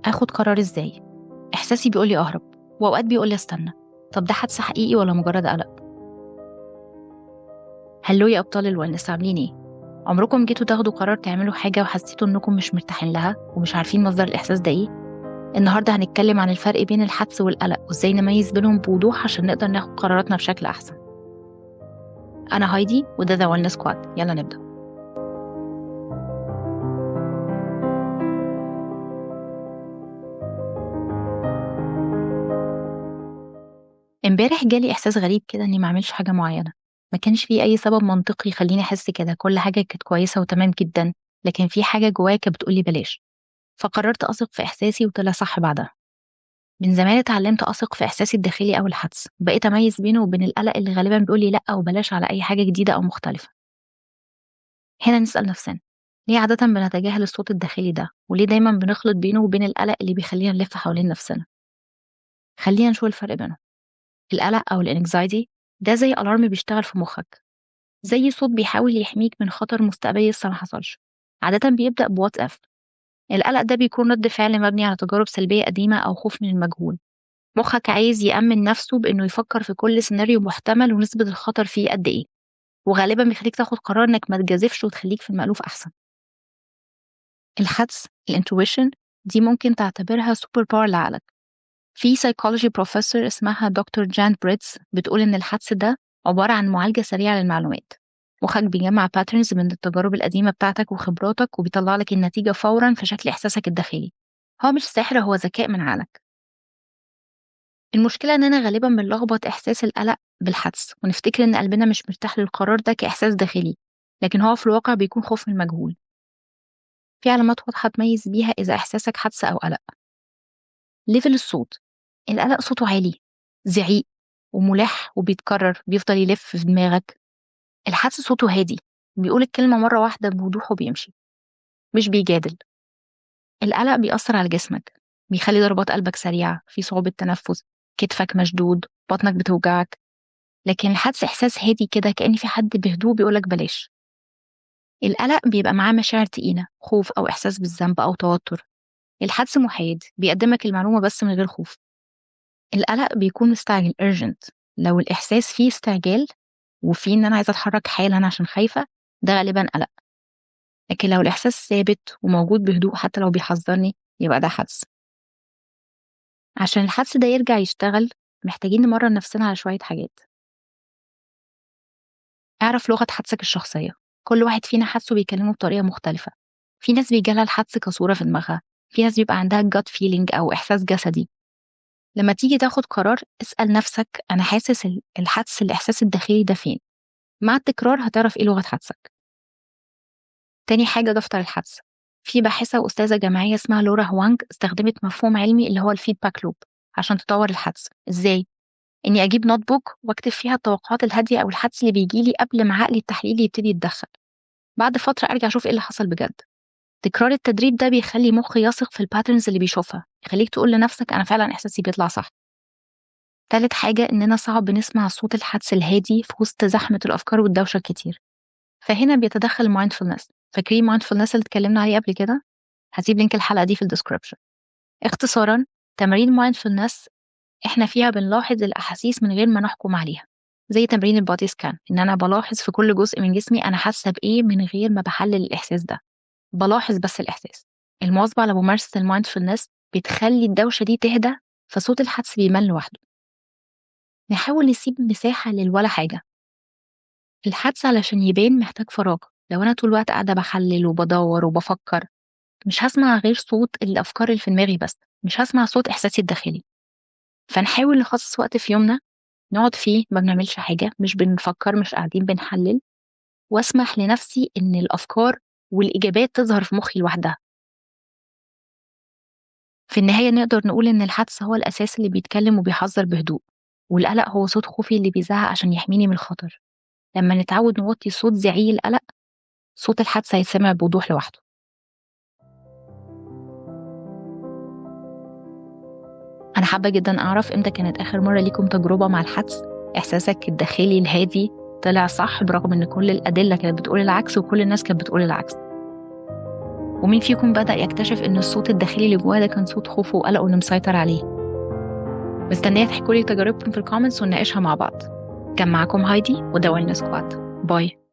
آخد قرار إزاي؟ إحساسي بيقولي أهرب، وأوقات بيقولي أستنى. طب ده حدس حقيقي ولا مجرد قلق؟ hello يا أبطال ال wellness، عاملين إيه؟ عمركم جيتوا تاخدوا قرار تعملوا حاجة وحسيتوا إنكم مش مرتاحين لها ومش عارفين مصدر الإحساس ده إيه؟ النهاردة هنتكلم عن الفرق بين الحدس والقلق وإزاي نميز بينهم بوضوح عشان نقدر ناخد قراراتنا بشكل أحسن. أنا هايدي وده The Wellness Squad، يلا نبدأ. امبارح جالي إحساس غريب كده إني ما أعملش حاجة معينة، ما كانش فيه أي سبب منطقي يخليني أحس كده، كل حاجة كانت كويسة وتمام جدا، لكن في حاجة جوايا كانت بتقولي بلاش، فقررت أثق في إحساسي وطلع صح بعدها. من زمان اتعلمت أثق في إحساسي الداخلي أو الحدس، بقيت أميز بينه وبين القلق اللي غالبا بيقولي لأ وبلاش على أي حاجة جديدة أو مختلفة. هنا نسأل نفسنا ليه عادة بنتجاهل الصوت الداخلي ده، وليه دايما بنخلط بينه وبين القلق اللي بيخلينا نلف حوالين نفسنا؟ خلينا نشوف الفرق بينهم. القلق أو ال anxiety ده زي alarm بيشتغل في مخك، زي صوت بيحاول يحميك من خطر مستقبلي لسه ما حصلش. عادة بيبدأ ب what if. القلق ده بيكون رد فعل مبني على تجارب سلبية قديمة أو خوف من المجهول. مخك عايز يأمن نفسه بإنه يفكر في كل سيناريو محتمل ونسبة الخطر فيه قد إيه، وغالبا بيخليك تاخد قرار إنك ما تجازفش وتخليك في المألوف أحسن. الحدس ال intuition دي ممكن تعتبرها super power لعقلك. في psychology professor اسمها دكتور جان بريتز بتقول إن الحدس ده عبارة عن معالجة سريعة للمعلومات. مخك بيجمع patterns من التجارب القديمة بتاعتك وخبراتك وبيطلع لك النتيجة فورا في شكل إحساسك الداخلي. هو مش سحر، هو ذكاء من عقلك. المشكلة إننا غالبا بنلخبط إحساس القلق بالحدس ونفتكر إن قلبنا مش مرتاح للقرار ده كإحساس داخلي، لكن هو في الواقع بيكون خوف من المجهول. في علامات واضحة تميز بيها إذا إحساسك حدس أو قلق. level الصوت، القلق صوته عالي، زعيق وملح وبيتكرر، بيفضل يلف في دماغك. الحدس صوته هادي، بيقول الكلمة مرة واحدة بوضوح وبيمشي، مش بيجادل. القلق بيأثر على جسمك، بيخلي ضربات قلبك سريعة، في صعوبة تنفس، كتفك مشدود، بطنك بتوجعك. لكن الحدس إحساس هادي كده، كأن في حد بهدوء بيقولك بلاش. القلق بيبقى معاه مشاعر تقيلة، خوف أو إحساس بالذنب أو توتر. الحدس محايد، بيقدمك المعلومة بس من غير خوف. القلق بيكون مستعجل urgent. لو الإحساس فيه استعجال وفي إن أنا عايزة أتحرك حالا عشان خايفة، ده غالبا قلق. لكن لو الإحساس ثابت وموجود بهدوء حتى لو بيحذرني، يبقى ده حدس. عشان الحدس ده يرجع يشتغل محتاجين نمرن نفسنا على شوية حاجات. اعرف لغة حدسك الشخصية. كل واحد فينا حدسه بيكلمه بطريقة مختلفة. في ناس بيجالها الحدس كصورة في دماغها، في ناس بيبقى عندها gut feeling أو إحساس جسدي. لما تيجي تاخد قرار اسأل نفسك أنا حاسس الحدس الإحساس الداخلي ده فين؟ مع التكرار هتعرف إيه لغة حدسك. تاني حاجة، دفتر الحدس. في باحثة وأستاذة جامعية اسمها لورا هوانج استخدمت مفهوم علمي اللي هو ال feedback loop عشان تطور الحدس. إزاي؟ إني أجيب notebook وأكتب فيها التوقعات الهادية أو الحدس اللي بيجيلي قبل ما عقلي التحليلي يبتدي يتدخل. بعد فترة أرجع أشوف إيه اللي حصل بجد. تكرار التدريب ده بيخلي مخي يثق في ال patterns اللي بيشوفها، يخليك تقول لنفسك أنا فعلا إحساسي بيطلع صح. تالت حاجة، إننا صعب نسمع صوت الحدس الهادي في وسط زحمة الأفكار والدوشة الكتير، فهنا بيتدخل ال mindfulness. فاكرين mindfulness اللي اتكلمنا عليه قبل كده؟ هسيب link الحلقة دي في ال description. اختصارا، تمارين mindfulness احنا فيها بنلاحظ الأحاسيس من غير ما نحكم عليها، زي تمرين ال body scan، إن أنا بلاحظ في كل جزء من جسمي أنا حاسة بإيه من غير ما بحلل الإحساس ده، بلاحظ بس الإحساس. المواظبة على ممارسة ال mindfulness بتخلي الدوشة دي تهدى، فصوت الحدس بيبان لوحده. نحاول نسيب مساحة للولا حاجة. الحدس علشان يبان محتاج فراغ. لو أنا طول الوقت قاعدة بحلل وبدور وبفكر، مش هسمع غير صوت الأفكار اللي في دماغي بس، مش هسمع صوت إحساسي الداخلي. فنحاول نخصص وقت في يومنا نقعد فيه ما بنعملش حاجة، مش بنفكر، مش قاعدين بنحلل، واسمح لنفسي إن الأفكار والإجابات تظهر في مخي لوحدها. في النهاية نقدر نقول إن الحدس هو الأساس اللي بيتكلم وبيحذر بهدوء، والقلق هو صوت خوفي اللي بيزعق عشان يحميني من الخطر. لما نتعود نوطي صوت زعيق القلق، صوت الحدس هيتسمع بوضوح لوحده. أنا حابة جدا أعرف إمتى كانت آخر مرة ليكم تجربة مع الحدس، إحساسك الداخلي الهادي طلع صح برغم إن كل الأدلة كانت بتقول العكس وكل الناس كانت بتقول العكس. ومين فيكم بدأ يكتشف إن الصوت الداخلي اللي جواه ده كان صوت خوفه وقلقه اللي مسيطر عليه؟ مستنية تحكوا لي تجاربكم في ال comments ونناقشها مع بعض. كان معاكم هايدي وده Wellness Squad. Bye.